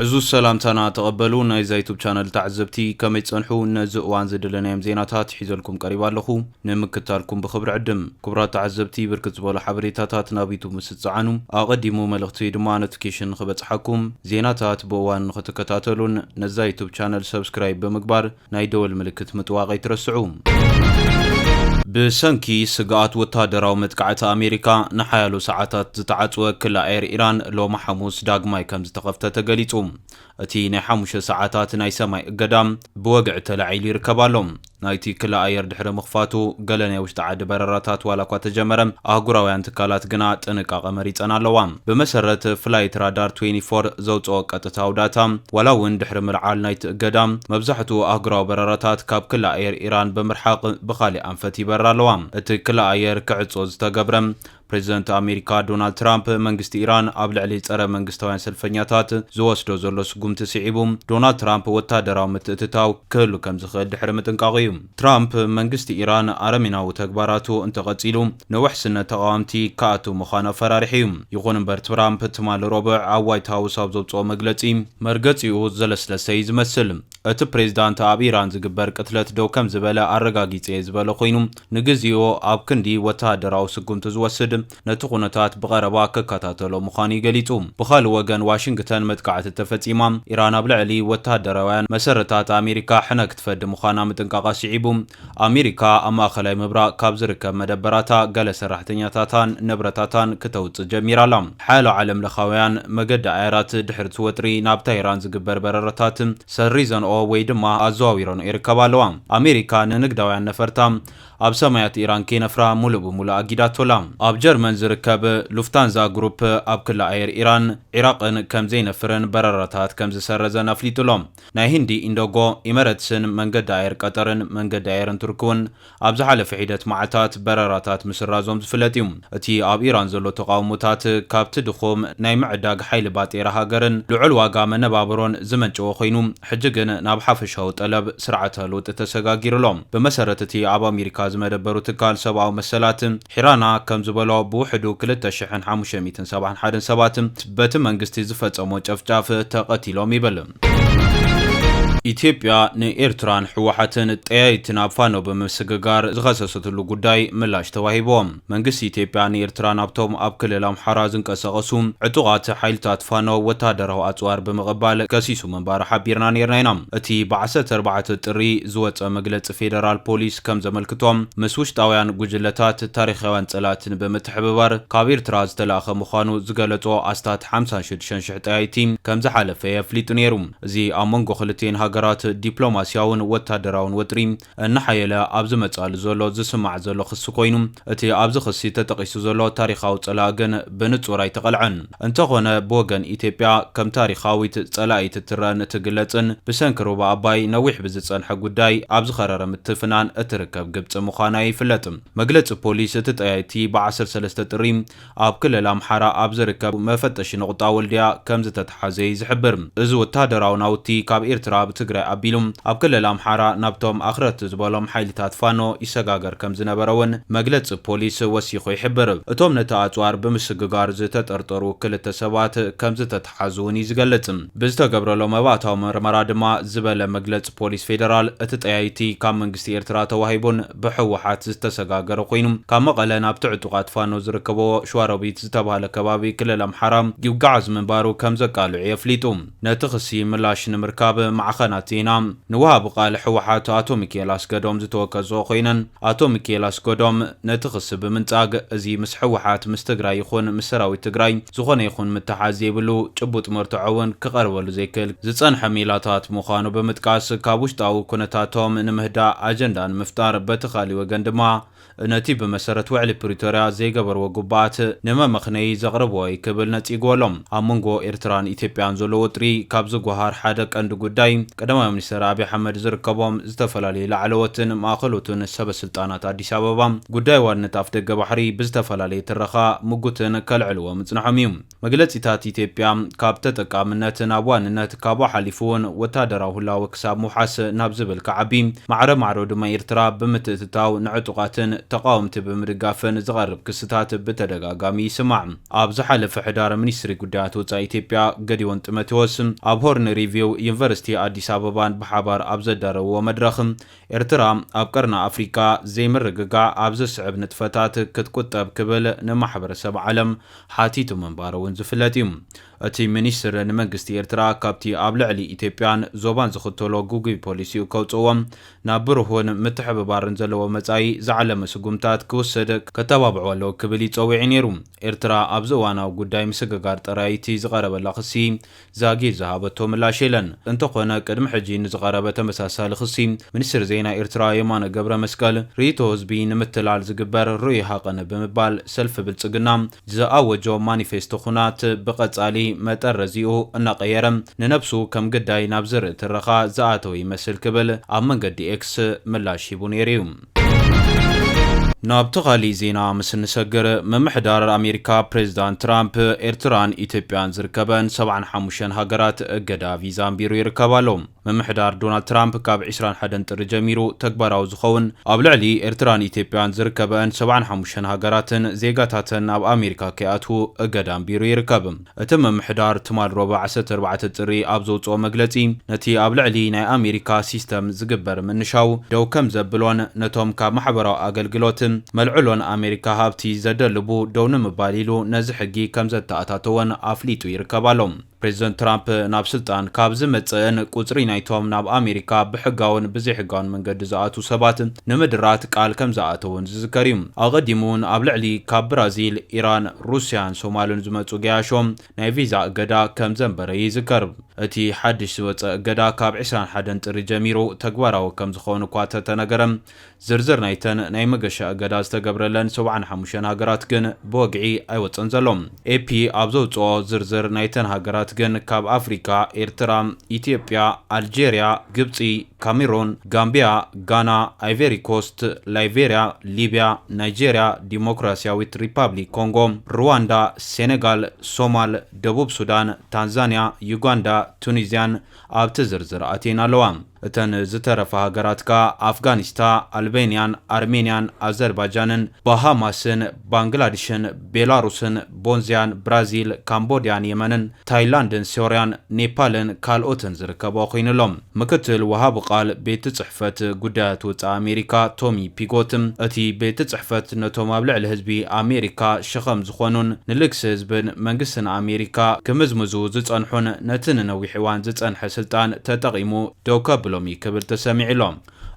ዕዙዝ ሰላምታና ተቐበሉ። ናይዛ ዩቱብ ቻነል ተዓዘብቲ ከመይ ጸንሑ? ነዚ እዋን ዝደለናዮም ዜናታት ሒዘልኩም ቀሪባ ኣለኹ። ንምክታልኩም ብኽብሪ ዕድም። ክቡራት ተዓዘብቲ፣ ብርክት ዝበሉ ሓበሬታታት ናብ ዩቱብ ምስ ትጸዓኑ፣ ኣቐዲሙ መልእኽቲ ድማ ኖቲፊኬሽን ንኽበጽሓኩም፣ ዜናታት ብእዋን ንኽትከታተሉን ነዛ ዩቱብ ቻነል ሰብስክራይብ ብምግባር ናይ ደወል ምልክት ምጥዋቕ ኣይትረስዑ። ብሰንኪ ስግኣት ወታደራዊ መጥቃዕቲ ኣሜሪካ ንሓያሎ ሰዓታት ዝተዓጽወ ክሊ ኣየር ኢራን ሎሚ ሓሙስ ዳግማይ ከም ዝተኸፍተ ተገሊጹ። እቲ ናይ ሓሙሽተ ሰዓታት ናይ ሰማይ እገዳ ብወግዒ ተላዒሉ ይርከብ ኣሎ። ናይቲ ክሊ ኣየር ድሕሪ ምኽፋቱ፣ ገለ ናይ ውሽጢ ዓዲ በረራታት ዋላ እኳ ተጀመረ፣ ኣህጉራውያን ትካላት ግና ጥንቃቐ መሪጸን ኣለዋ። ብመሰረት ፍላይት ራዳር ትዌንቲ ፎር ዘውጽኦ ቀጥታዊ ዳታ፣ ዋላ እውን ድሕሪ ምልዓል ናይቲ እገዳ፣ መብዛሕትኡ ኣህጉራዊ በረራታት ካብ ክሊ ኣየር ኢራን ብምርሓቕ ብኻሊእ ኣንፈት ይበራ ኣለዋ። እቲ ክሊ ኣየር ክዕጾ ዝተገብረ፣ ፕሬዚደንት ኣሜሪካ ዶናልድ ትራምፕ መንግስቲ ኢራን ኣብ ልዕሊ ጸረ መንግስታውያን ሰልፈኛታት ዝወስዶ ዘሎ ስጉምቲ ስዒቡ፣ ዶናልድ ትራምፕ ወታደራዊ ምትእትታው ክህሉ ከም ዝኽእል ድሕሪ ምጥንቃቑ እዩ። ትራምፕ መንግስቲ ኢራን ኣረሜናዊ ተግባራቱ እንተቐጺሉ፣ ንውሕስነት ተቓወምቲ ክኣቱ ምዃኑ ኣፈራሪሑ እዩ። ይኹን እምበር፣ ትራምፕ ትማሊ ረቡዕ ኣብ ዋይት ሃውስ ኣብ ዘውጽኦ መግለጺ፣ መርገጺኡ ዘለስለሰ እዩ ዝመስል። እቲ ፕሬዚዳንት ኣብ ኢራን ዝግበር ቅትለት ደው ከም ዝበለ ኣረጋጊጸ እየ ዝበለ ኮይኑ፣ ንግዜኡ ኣብ ክንዲ ወተሃደራዊ ስጉምቲ ዝወስድ፣ ነቲ ኩነታት ብቐረባ ክከታተሎ ምዃኑ እዩ ገሊጹ። ብኻልእ ወገን፣ ዋሽንግተን መጥቃዕቲ ተፈጺማ፣ ኢራን ኣብ ልዕሊ ወተሃደራውያን መሰረታት ኣሜሪካ ሕነ ክትፈዲ ምዃና ምጥንቃቓ ስዒቡ፣ ኣሜሪካ ኣብ ማእኸላይ ምብራቕ ካብ ዝርከብ መደበራታ ገለ ሰራሕተኛታታን ንብረታታን ክተውጽእ ጀሚራ ኣላ። ሓያሎ ዓለም ለኻውያን መገዲ ኣየራት ድሕሪ እቲ ወጥሪ ናብ ታይራን ዝግበር በረራታት ሰሪዘንኦ ወይ ድማ ኣዘዋዊረንኦ ይርከባ ኣለዋ። ኣሜሪካ ንንግዳውያን ነፈርታ ኣብ ሰማያት ኢራን ከይነፍራ ሙሉእ ብሙሉእ ኣጊዳቶ ኣላ። ኣብ ጀርመን ዝርከብ ሉፍታንዛ ግሩፕ ኣብ ክሊ ኣየር ኢራን፣ ዒራቕን ከም ዘይነፍርን በረራታት ከም ዝሰረዘን ኣፍሊጡ ኣሎ። ናይ ህንዲ ኢንዶጎ፣ ኢመረትስን መንገዲ ኣየር ቀጠርን መንገዲ ኣየርን ቱርኪ እውን ኣብ ዝሓለፈ ሒደት መዓልታት በረራታት ምስራዞም ዝፍለጥ እዩ። እቲ ኣብ ኢራን ዘሎ ተቓውሞታት ካብቲ ድኹም ናይ ምዕዳግ ሓይሊ ባጤራ ሃገርን ልዑል ዋጋ መነባብሮን ዝመንጨወ ኮይኑ፣ ሕጂ ግን ናብ ሓፈሻዊ ጠለብ ስርዓተ ለውጢ ተሰጋጊሩ ኣሎ። ብመሰረት እቲ ኣብ ኣሜሪካ ዝመደበሩ ትካል ሰብኣዊ መሰላት ሒራና ከም ዝበሎ፣ ብውሕዱ ክልተ ሽሕን ሓሙሽተ ሚእትን ሰብዓን ሓደን ሰባት በቲ መንግስቲ ዝፈጸሞ ጨፍጫፍ ተቐቲሎም ይብል። ኢትዮጵያ ንኤርትራን ህወሓትን ጠያይትን ኣብ ፋኖ ብምስግጋር ዝኸሰሰትሉ ጉዳይ ምላሽ ተዋሂብዎ። መንግስቲ ኢትዮጵያ ንኤርትራ ናብቶም ኣብ ክልል ኣምሓራ ዝንቀሳቐሱ ዕጡቓት ሓይልታት ፋኖ ወታደራዊ ኣጽዋር ብምቕባል ከሲሱ ምንባሩ ሓቢርና ነይርና ኢና። እቲ ብ ዓሰርተ ኣርባዕተ ጥሪ ዝወጸ መግለጺ ፌደራል ፖሊስ ከም ዘመልክቶ፣ ምስ ውሽጣውያን ጉጅለታት ታሪኻውያን ጸላእትን ብምትሕብባር ካብ ኤርትራ ዝተላእኸ ምዃኑ ዝገለጾ ኣስታት ሓምሳን ሽዱሽተን ሽሕ ጠያይቲ ከም ዝሓለፈ የፍሊጡ ነይሩ። እዚ ኣብ መንጎ ክልቲኤን ሃገራት ዲፕሎማስያውን ወታደራውን ወጥሪ እናሓየለ ኣብ ዝመጽኣሉ ዘሎ ዝስማዕ ዘሎ ክሲ ኮይኑ፣ እቲ ኣብዚ ክሲ ተጠቒሱ ዘሎ ታሪኻዊ ጸላኢ ግን ብንጹር ኣይተቐልዐን። እንተኾነ፣ ብወገን ኢትዮጵያ ከም ታሪኻዊት ጸላኢት እትረአን እትግለጽን ብሰንኪ ሩባ ኣባይ ነዊሕ ብዝጸንሐ ጉዳይ ኣብ ዝኸረረ ምትፍናን እትርከብ ግብጺ ምዃና ይፍለጥ። መግለጺ ፖሊስ፣ እቲ ጠያይቲ ብ ዓሰርተ ሰለስተ ጥሪ ኣብ ክልል ኣምሓራ ኣብ ዝርከብ መፈተሺ ነቑጣ ወልድያ ከም ዝተተሓዘ እዩ ዝሕብር። እዚ ወታደራዊ ናውቲ ካብ ኤርትራ ብትግራይ ኣቢሉ ኣብ ክልል ኣምሓራ ናብቶም ኣኽረርቲ ዝበሎም ሓይልታት ፋኖ ይሰጋገር ከም ዝነበረ እውን መግለጺ ፖሊስ ወሲኹ ይሕብር። እቶም ነቲ ኣጽዋር ብምስግጋር ዝተጠርጠሩ ክልተ ሰባት ከም ዝተተሓዙ እውን እዩ ዝገልጽ። ብዝተገብረሎም መባእታዊ መርመራ ድማ ዝበለ መግለጺ ፖሊስ ፌደራል፣ እቲ ጠያይቲ ካብ መንግስቲ ኤርትራ ተዋሂቡን ብህወሓት ዝተሰጋገረ ኮይኑ፣ ካብ መቐለ ናብቲ ዕጡቓት ፋኖ ዝርከብዎ ሸዋሮቢት ዝተባህለ ከባቢ ክልል ኣምሓራ ይጓዓዝ ምንባሩ ከም ዘቃልዑ የፍሊጡ። ነቲ ክሲ ምላሽ ንምርካብ ማዕኸናት ዜና ንወሃቢ ቃል ህወሓት ኣቶ ሚካኤል ኣስገዶም ዝተወከዝኦ ኮይነን፣ ኣቶ ሚካኤል ኣስገዶም ነቲ ክሲ ብምንጻግ፣ እዚ ምስ ህወሓት፣ ምስ ትግራይ ይኹን ምስ ሰራዊት ትግራይ ዝኾነ ይኹን ምትሓዝ ዘይብሉ፣ ጭቡጥ መርትዖ እውን ክቐርበሉ ዘይክእል ዝጸንሐ ሜላታት ምዃኑ ብምጥቃስ፣ ካብ ውሽጣዊ ኩነታቶም ንምህዳእ ኣጀንዳ ንምፍጣር፣ በቲ ካልእ ወገን ድማ ነቲ ብመሰረት ውዕሊ ፕሪቶርያ ዘይገበርዎ ግቡኣት ንመመኽነዪ ዘቕርብዎ እዩ ክብል ነጺግዎ ኣሎ። ኣብ መንጎ ኤርትራን ኢትዮጵያን ዘሎ ወጥሪ ካብ ዝጓሃር ሓደ ቀንዲ ጉዳይ፣ ቀዳማይ ሚኒስተር ኣብይ ኣሕመድ ዝርከቦም ዝተፈላለዩ ላዕለዎትን ማእኸሎትን ሰበ ስልጣናት ኣዲስ ኣበባ፣ ጉዳይ ዋንነት ኣፍደገ ባሕሪ ብዝተፈላለየ ትረኻ ምጉትን ከልዕልዎ ምጽንሖም እዩ። መግለጺታት ኢትዮጵያ፣ ካብ ተጠቃምነት ናብ ዋንነት፣ ካብኡ ሓሊፉ እውን ወታደራዊ ህላወ ክሳብ ምውሓስ ናብ ዝብል ክዓቢ፣ ማዕረ ማዕሮ ድማ ኤርትራ ብምትእትታው ንዕጡቓትን ተቃወምቲ ብምድጋፍን ዝቐርብ ክስታት ብተደጋጋሚ ይስማዕ። ኣብ ዝሓለፈ ሕዳር ሚኒስትሪ ጉዳያት ወጻኢ ኢትዮጵያ ገዲዮን ጢሞቴዎስ ኣብ ሆርን ሪቪው ዩኒቨርሲቲ ኣዲስ ኣበባን ብሓባር ኣብ ዘዳረብዎ መድረኽ፣ ኤርትራ ኣብ ቀርኒ ኣፍሪቃ ዘይምርግጋዕ ኣብ ዘስዕብ ንጥፈታት ክትቁጠብ ክብል ንማሕበረሰብ ዓለም ሓቲቱ ምንባሩ እውን ዝፍለጥ እዩ። እቲ ሚኒስትር ንመንግስቲ ኤርትራ ካብቲ ኣብ ልዕሊ ኢትዮጵያን ዞባን ዝኽተሎ ግጉይ ፖሊሲኡ ከውጽእዎም ናብ ብሩህን ምትሕብባርን ዘለዎ መጻኢ ዝዓለመ ስጉምታት ክውሰድ ከተባብዖ ኣለዎ ክብል እዩ ጸዊዑ ነይሩ። ኤርትራ ኣብዚ እዋናዊ ጉዳይ ምስግጋር ጠራይቲ ዝቐረበላ ክሲ ዛጊት ዝሃበቶ ምላሽ የለን። እንተኾነ ቅድሚ ሕጂ ንዝቐረበ ተመሳሳሊ ክሲ ሚኒስትር ዜና ኤርትራ የማነ ገብረ መስቀል ርእይቶ ህዝቢ ንምትላል ዝግበር ርኡይ ሃቐነ ብምባል ሰልፊ ብልጽግና ዝኣወጆ ማኒፌስቶ ኩናት ብቐጻሊ መጠረዚኡ እናቐየረ ንነብሱ ከም ግዳይ ናብ ዝርኢ ትረኻ ዝኣተወ ይመስል ክብል ኣብ መንገዲ ኤክስ ምላሽ ሂቡ ነይሩ እዩ። ናብቲ ካሊእ ዜና ምስ እንሰግር፣ ምምሕዳር ኣሜሪካ ፕሬዚዳንት ትራምፕ ኤርትራን ኢትዮጵያን ዝርከበን ሰብዓን ሓሙሽተን ሃገራት እገዳ ቪዛ ኣንቢሩ ይርከብ ኣሎ። ምምሕዳር ዶናልድ ትራምፕ ካብ ዕስራን ሓደን ጥሪ ጀሚሩ ተግባራዊ ዝኸውን ኣብ ልዕሊ ኤርትራን ኢትዮጵያን ዝርከበን ሰብዓን ሓሙሽተን ሃገራትን ዜጋታተን ናብ ኣሜሪካ ከይኣትዉ እገዳ ኣንቢሩ ይርከብ። እቲ ምምሕዳር ትማል ሮባ ዓሰርተ ኣርባዕተ ጥሪ ኣብ ዘውፅኦ መግለፂ፣ ነቲ ኣብ ልዕሊ ናይ ኣሜሪካ ሲስተም ዝግበር ምንሻው ደው ከም ዘብሎን ነቶም ካብ ማሕበራዊ ኣገልግሎት መልዕሎን ኣሜሪካ ሃብቲ ዘደልቡ ደው ንምባል ኢሉ ነዚ ሕጊ ከም ዘተኣታተወን ኣፍሊጡ ይርከብ ኣሎ። ፕሬዚደንት ትራምፕ ናብ ስልጣን ካብ ዝመጽእን ቁጽሪ ናይቶም ናብ ኣሜሪካ ብሕጋውን ብዘይሕጋውን መንገዲ ዝኣትዉ ሰባት ንምድራት ቃል ከም ዝኣተውን ዝዝከር እዩ። ኣቐዲሙ እውን ኣብ ልዕሊ ካብ ብራዚል፣ ኢራን፣ ሩስያን ሶማልን ዝመጹ ገያሾ ናይ ቪዛ እገዳ ከም ዘንበረ ይዝከር። እቲ ሓድሽ ዝወጸ እገዳ ካብ ዕስራን ሓደን ጥሪ ጀሚሩ ተግባራዊ ከም ዝኾን እኳ ተተነገረ፣ ዝርዝር ናይተን ናይ መገሻ እገዳ ዝተገብረለን ሰብዓን ሓሙሽተን ሃገራት ግን ብወግዒ ኣይወጸን ዘሎ። ኤፒ ኣብ ዘውጽኦ ዝርዝር ናይተን ሃገራት ግን ካብ ኣፍሪካ፣ ኤርትራ፣ ኢትዮጵያ፣ ኣልጄርያ፣ ግብጺ፣ ካሜሩን፣ ጋምቢያ፣ ጋና፣ ኣይቨሪ ኮስት፣ ላይቤርያ፣ ሊብያ፣ ናይጄርያ፣ ዲሞክራሲያዊት ሪፓብሊክ ኮንጎ፣ ሩዋንዳ፣ ሴኔጋል፣ ሶማል፣ ደቡብ ሱዳን፣ ታንዛንያ፣ ዩጋንዳ፣ ቱኒዝያን ኣብቲ ዝርዝር ኣትየን ኣለዋ። እተን ዝተረፋ ሃገራት ከኣ ኣፍጋኒስታ፣ ኣልቤንያን፣ ኣርሜንያን፣ ኣዘርባጃንን፣ ባሃማስን፣ ባንግላድሽን፣ ቤላሩስን፣ ቦንዝያን፣ ብራዚል፣ ካምቦድያን፣ የመንን፣ ታይላንድን፣ ሶርያን፣ ኔፓልን ካልኦትን ዝርከብኦ ኮይኑሎ። ምክትል ወሃቢ ቃል ቤት ጽሕፈት ጉዳያት ወጻኢ ኣሜሪካ ቶሚ ፒጎት፣ እቲ ቤት ጽሕፈት ነቶም ኣብ ልዕሊ ህዝቢ ኣሜሪካ ሸኸም ዝኾኑን ንልግሲ ህዝብን መንግስትን ኣሜሪካ ክምዝምዙ ዝጸንሑን ነቲ ንነዊሕ እዋን ዝጸንሐ ስልጣን ተጠቒሙ ደው ከብሎም እዩ ክብል ተሰሚዑ ኣሎ።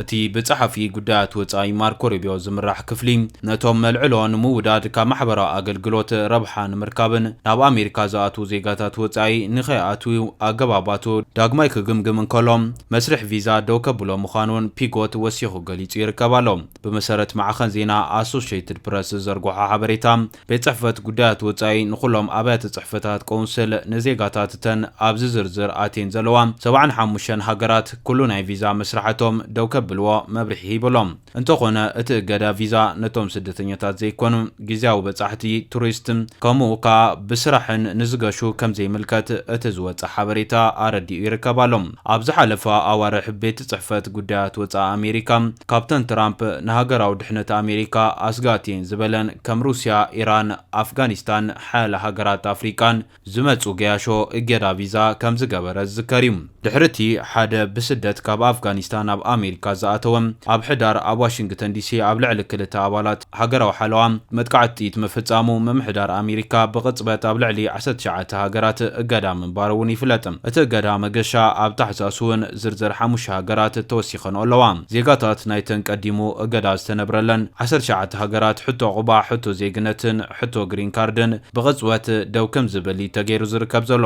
እቲ ብጸሓፊ ጉዳያት ወጻኢ ማርኮ ሩቢዮ ዝምራሕ ክፍሊ፣ ነቶም መልዕሎ ንምውዳድ ካብ ማሕበራዊ ኣገልግሎት ረብሓ ንምርካብን ናብ ኣሜሪካ ዝኣትዉ ዜጋታት ወጻኢ ንኸይኣትዉ ኣገባባቱ ዳግማይ ክግምግም እንከሎ፣ መስርሕ ቪዛ ደው ከብሎ ምዃኑን ፒጎት ወሲኹ ገሊጹ ይርከብ ኣሎ። ብመሰረት ማዕኸን ዜና ኣሶሽየትድ ፕረስ ዝዘርግሖ ሓበሬታ፣ ቤት ጽሕፈት ጉዳያት ወጻኢ ንኹሎም ኣብያተ ጽሕፈታት ቆንስል ንዜጋታት እተን ኣብዚ ዝርዝር ኣትየን ዘለዋ ሰብዓን ሓሙሽተን ሃገራት ኩሉ ናይ ቪዛ መስርሓቶም ደው ከብልዎ መብርሂ ሂብሎም። እንተኾነ እቲ እገዳ ቪዛ ነቶም ስደተኛታት ዘይኮኑ ግዝያዊ በጻሕቲ፣ ቱሪስት፣ ከምኡ ከኣ ብስራሕን ንዝገሹ ከም ዘይምልከት እቲ ዝወጸ ሓበሬታ ኣረዲኡ ይርከብ ኣሎ። ኣብ ዝሓለፈ ኣዋርሕ ቤት ጽሕፈት ጉዳያት ወጻኢ ኣሜሪካ ካብተን ትራምፕ ንሃገራዊ ድሕነት ኣሜሪካ ኣስጋእቲ እየን ዝበለን ከም ሩስያ፣ ኢራን፣ ኣፍጋኒስታን፣ ሓያለ ሃገራት ኣፍሪቃን ዝመጹ ገያሾ እገዳ ቪዛ ከም ዝገበረ ዝዝከር እዩ። ድሕሪ እቲ ሓደ ብስደት ካብ ኣፍጋኒስታን ናብ ኣሜሪካ ዝኣተወ ኣብ ሕዳር ኣብ ዋሽንግተን ዲሲ ኣብ ልዕሊ ክልተ ኣባላት ሃገራዊ ሓለዋ መጥቃዕቲ ጥይት ምፍጻሙ ምምሕዳር ኣሜሪካ ብቕጽበት ኣብ ልዕሊ ዓሰርተ ትሽዓተ ሃገራት እገዳ ምንባሩ እውን ይፍለጥ። እቲ እገዳ መገሻ ኣብ ታሕሳስ እውን ዝርዝር ሓሙሽተ ሃገራት ተወሲኸንኦ ኣለዋ። ዜጋታት ናይተን ቀዲሙ እገዳ ዝተነብረለን ዓሰርተ ትሽዓተ ሃገራት ሕቶ ዑቕባ፣ ሕቶ ዜግነትን ሕቶ ግሪን ካርድን ብቕጽበት ደው ከም ዝብል እዩ ተገይሩ ዝርከብ ዘሎ።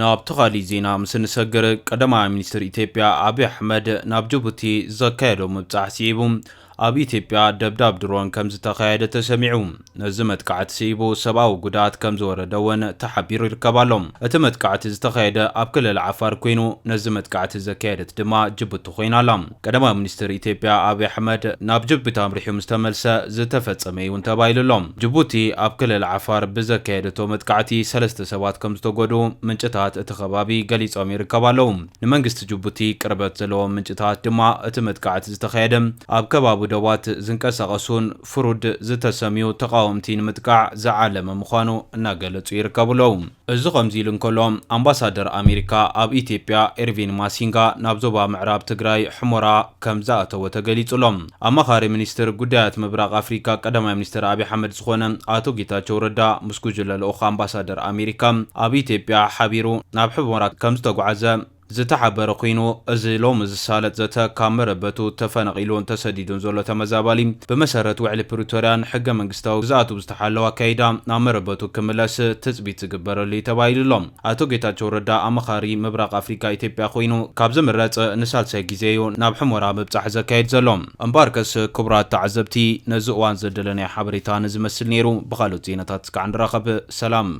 ናብቲ ካሊእ ዜና ምስ እንሰግር፣ ቀዳማይ ሚኒስትር ኢትዮጵያ ኣብይ ኣሕመድ ናብ ጅቡቲ ዘካየዶ ምብጻሕ ስዒቡ፣ ኣብ ኢትዮጵያ ደብዳብ ድሮን ከም ዝተኻየደ ተሰሚዑ። ነዚ መጥቃዕቲ ስዒቡ ሰብኣዊ ጉድኣት ከም ዝወረደ እውን ተሓቢሩ ይርከብ ኣሎ። እቲ መጥቃዕቲ ዝተኻየደ ኣብ ክልል ዓፋር ኮይኑ፣ ነዚ መጥቃዕቲ ዘካየደት ድማ ጅቡቲ ኮይና ኣላ። ቀዳማይ ሚኒስትር ኢትዮጵያ ኣብይ ኣሕመድ ናብ ጅቡቲ ኣምሪሑ ምስ ተመልሰ ዝተፈጸመ እዩ እውን ተባሂሉ ኣሎ። ጅቡቲ ኣብ ክልል ዓፋር ብዘካየደቶ መጥቃዕቲ ሰለስተ ሰባት ከም ዝተጎድኡ ምንጭታት እቲ ከባቢ ገሊጾም ይርከቡ ኣለዉ። ንመንግስቲ ጅቡቲ ቅርበት ዘለዎም ምንጭታት ድማ እቲ መጥቃዕቲ ዝተኻየደ ኣብ ከባቢ ውደባት ዝንቀሳቐሱን ፍሩድ ዝተሰምዩ ተቓወምቲ ንምጥቃዕ ዝዓለመ ምዃኑ እናገለጹ ይርከቡ ኣለዉ። እዚ ከምዚ ኢሉ እንከሎ፣ ኣምባሳደር ኣሜሪካ ኣብ ኢትዮጵያ ኤርቪን ማሲንጋ ናብ ዞባ ምዕራብ ትግራይ ሕሞራ ከም ዝኣተወ ተገሊጹ ኣሎ። ኣማኻሪ ሚኒስትር ጉዳያት ምብራቕ ኣፍሪካ ቀዳማይ ሚኒስትር ኣብይ ኣሕመድ ዝኾነ ኣቶ ጌታቸው ረዳ ምስ ጉጅለ ልኡኽ ኣምባሳደር ኣሜሪካ ኣብ ኢትዮጵያ ሓቢሩ ናብ ሕሞራ ከም ዝተጓዓዘ ዝተሓበረ ኮይኑ፣ እዚ ሎሚ ዝሳለጥ ዘተ ካብ መረበቱ ተፈናቒሉን ተሰዲዱን ዘሎ ተመዛባሊ ብመሰረት ውዕሊ ፕሪቶርያን ሕገ መንግስታዊ ግዝኣቱ ብዝተሓለወ ኣካይዳ ናብ መረበቱ ክምለስ ትጽቢት ዝግበረሉ እዩ ተባሂሉ ኣሎ። ኣቶ ጌታቸው ረዳ ኣማኻሪ ምብራቕ ኣፍሪካ ኢትዮጵያ ኮይኑ ካብ ዝምረጽ ንሳልሳይ ግዜ እዩ ናብ ሕሞራ ምብጻሕ ዘካየድ ዘሎ። እምበኣርከስ ክቡራት ተዓዘብቲ፣ ነዚ እዋን ዘደለናዮ ሓበሬታ ንዝመስል ነይሩ። ብኻልኦት ዜናታት እስካዕ ንራኸብ። ሰላም።